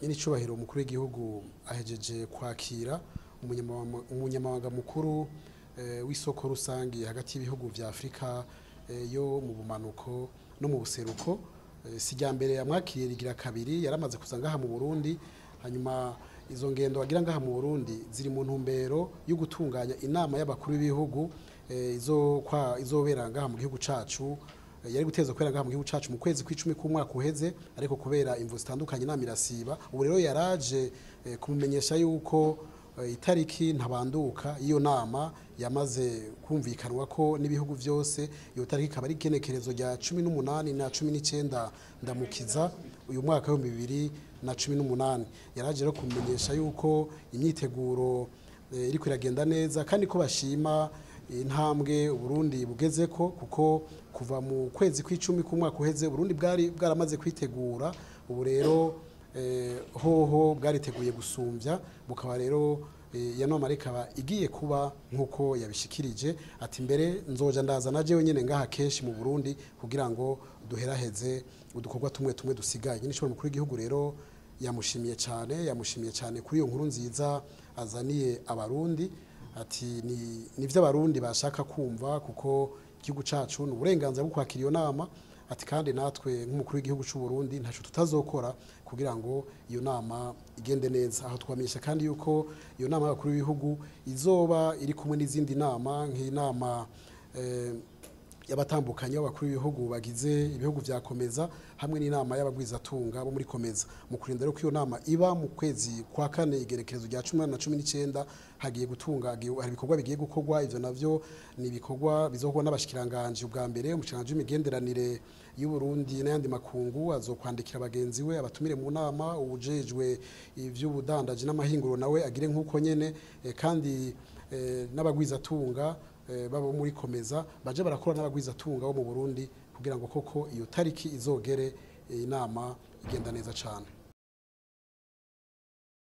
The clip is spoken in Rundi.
Nyenicubahiro umukuru w'igihugu ahejeje kwakira umunyamabanga mukuru w'isoko rusangi hagati y'ibihugu vya Afrika yo mu bumanuko no mu buseruko. Si rya mbere yamwakiriye, rigira kabiri. Yaramaze kuza ngaha mu Burundi. Hanyuma izo ngendo wagira ngaha mu Burundi ziri mu ntumbero yo gutunganya inama y'abakuru b'ibihugu izobera ngaha mu gihugu cacu. Yari guteza kwera ngaha mu gihugu cacu mu kwezi kw'icumi k'umwaka uheze, ariko kubera imvo zitandukanye inama irasiba. Ubu rero yaraje kumumenyesha yuko itariki ntabanduka iyo nama yamaze kumvikanwa ko n'ibihugu vyose. Iyo tariki ikaba ari igenekerezo rya 18 na 19 Ndamukiza uyu mwaka 2018. Yaraje rero kumumenyesha yuko imyiteguro iriko iragenda neza, kandi ko bashima intambwe Burundi bugezeko, kuko kuva mu kwezi kw'icumi k'umwaka uheze Burundi bwari bwaramaze kwitegura. Ubu rero hoho bwariteguye gusumvya, bukaba rero iyo nama ikaba igiye kuba nk'uko yabishikirije, ati mbere nzoja ndaza na jewe nyene ngaha kenshi mu Burundi kugira ngo duheraheze udukorwa tumwe tumwe dusigaye. Nyine mukuru w'igihugu rero yamushimiye cyane, yamushimiye cyane kuri iyo nkuru nziza azaniye Abarundi. Ati ni ivyo Abarundi bashaka kumva, kuko igihugu cacu ni uburenganzira bwo kwakira iyo nama. Ati kandi natwe nk'umukuru w'igihugu c'u Burundi ntaco tutazokora kugira ngo iyo nama igende neza. Aho twamenyesha kandi yuko iyo nama y'abakuru b'ibihugu izoba iri kumwe n'izindi nama, nk'inama y'abatambukanye b'abakuru b'ibihugu bagize ibihugu vya Komeza, hamwe n'inama y'abagwizatunga bo muri Komeza. Mu kurinda rero ko iyo nama iba mu kwezi kwa kane, igerekerezo rya 18 na 19, hagiye gutunga hari ibikorwa bigiye gukorwa. Ivyo navyo ni ibikorwa bizokorwa n'abashikiranganje. Ubwa mbere, umushikiranganje w'imigenderanire y'u Burundi n'ayandi makungu azokwandikira bagenzi we abatumire mu nama, ubujejwe ivy'ubudandaji n'amahinguro nawe agire nk'uko nyene, kandi n'abagwizatunga babo muri Komeza baje barakora n'abagwizatunga bo mu Burundi, kugira ngo koko iyo tariki izogere inama igenda neza cane.